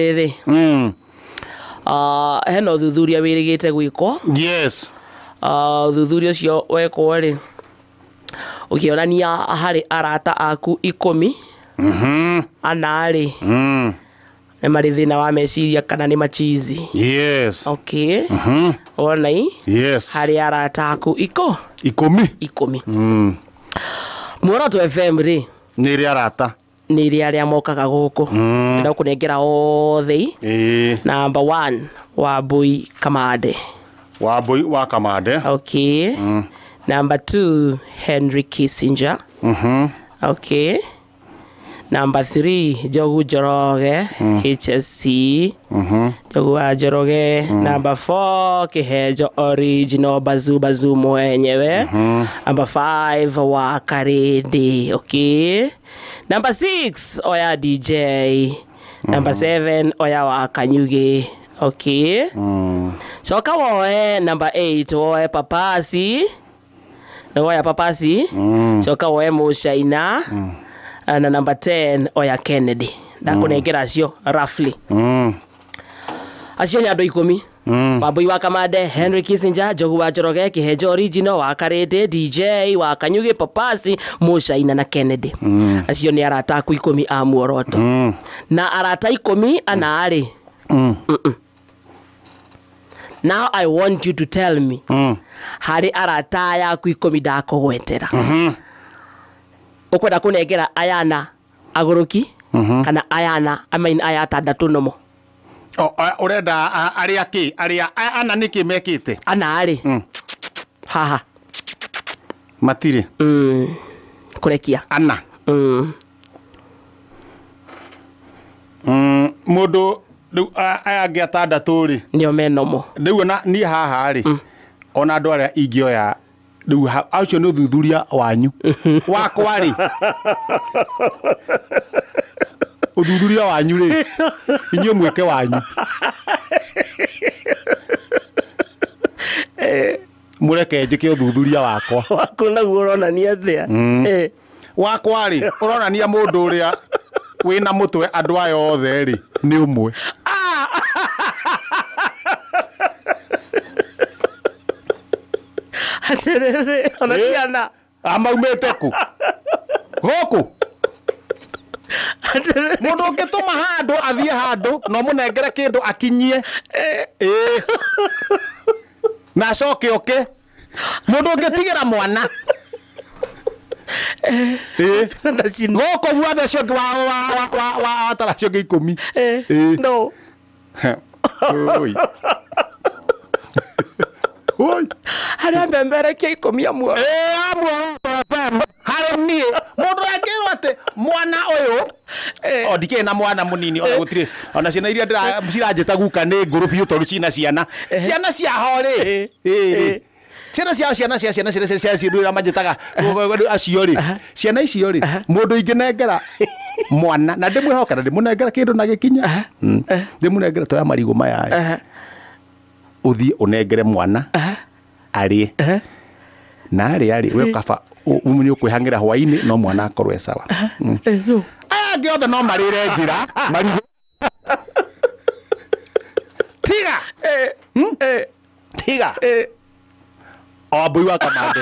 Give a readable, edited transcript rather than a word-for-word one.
Rĩrĩ, hena ũthuthuria wĩrĩgĩte gwĩkwo. Yes. Ũthuthuria ũcio wekwo rĩ, ũkĩonania harĩ arata aku 10, ana rĩ, nĩ marĩ thĩna wa meciria kana nĩ machizi. Yes. Okay. Wona i? Yes. Harĩ arata aku 10. 10. Muoroto FM rĩ, Nĩ rĩ arata. Nĩ rĩ arĩa mokaga gũkũ. Ndĩrenda kũnengera othe. Number 1, Wambui Kamande. Wambui wa Kamande. Okay. Number 2, Henry Kissinger. Okay. Number 3, Njogu Njoroge, HSC. Njogu wa Njoroge. Number 4, Kihenjo Original Bazu Bazu mwenyewe. Number 5, wa Karindi. Okay. Number 6, Oya DJ. Number 7, Oya wa Kanyuge. Okay. Coka woe number 8, woe Papasi. Woe Papasi. Coka woe Mushaina. Na number 10, Oya Kennedy. Ndakunengera acio roughly. Acio nĩ andũ 10. Wambui wa Kamande, Henry Kissinger, Njogu wa Njoroge, Kihenjo Original, wa Karindi, DJ, wa Kanyuge, Papasi, Mushaina na Kennedy. Acio nĩ arata aku 10 a Muoroto. Na arata 10 ana rĩ. Now I want you to tell me, harĩ arata aya aku 10 ndakũgwetera. Ũkwenda kũnengera ayana agũrũki, kana ayana, I mean aya atandatũ nomo. Ũrenda arĩa kĩ? Arĩa ana nĩkĩ mekĩte? Ana rĩ. Haha. Matirĩ. Kũrekia. Ana. Mũndũ rĩu aya angĩ atandatũ rĩ. Nĩo me nomo. Rĩu ona niĩ haha rĩ, ona andũ arĩa ingĩoya rĩu acio nĩ ũthuthuria wanyu. Wakwa rĩ. Ũthuthuria wanyu rĩ, inyuĩ mwĩke wanyu. Mũreke njĩke ũthuthuria wakwa. Waku naguo ũronania atĩa? Wakwa rĩ, ũronania mũndũ ũrĩa wĩna mũtwe andũ aya othe rĩ, nĩ ũmwe. Atĩrĩrĩ, ona ti ana. Amaumĩte kũ? Gũkũ? Mũndũ ũngĩtũma handũ athiĩ handũ na ũmũnengere kĩndũ akinyie. Na acoke oke. Mũndũ ũngĩtigĩra mwana. Gũkũ guothe ũcio ũngĩ wa atara acio angĩ 10. No. Oi. Oi. Harĩa mbemberekia 10 a Muoroto. A Muoroto FM. Harĩ niĩ. Mũndũ angĩrwo atĩ mwana ũyũ, o ndikĩrĩ na mwana mũnini, ona gũtirĩ, ona ciana iria ciranjĩta guka nĩ ngũrũ biũ tondũ cina ciana. Ciana ciaho rĩ, rĩ. Ciana ciao, ciana cia ciana cia ciana cia iria manjĩtaga acio rĩ. Ciana icio rĩ, mũndũ ingĩnengera mwana, na ndĩmwĩhoke na ndĩmũnengera kĩndũ na gĩkinya. Ndĩmũnengere toya marigũ maya. Ũthiĩ ũnengere mwana arĩe. Na arĩa rĩ, we kaba nĩ ũkwĩhang'ĩra hwaĩ-inĩ no mwana akorwo e sawa. Aya angĩ othe no marĩre njĩra, marigũ. Tiga! Tiga! O Wambui wa Kamande.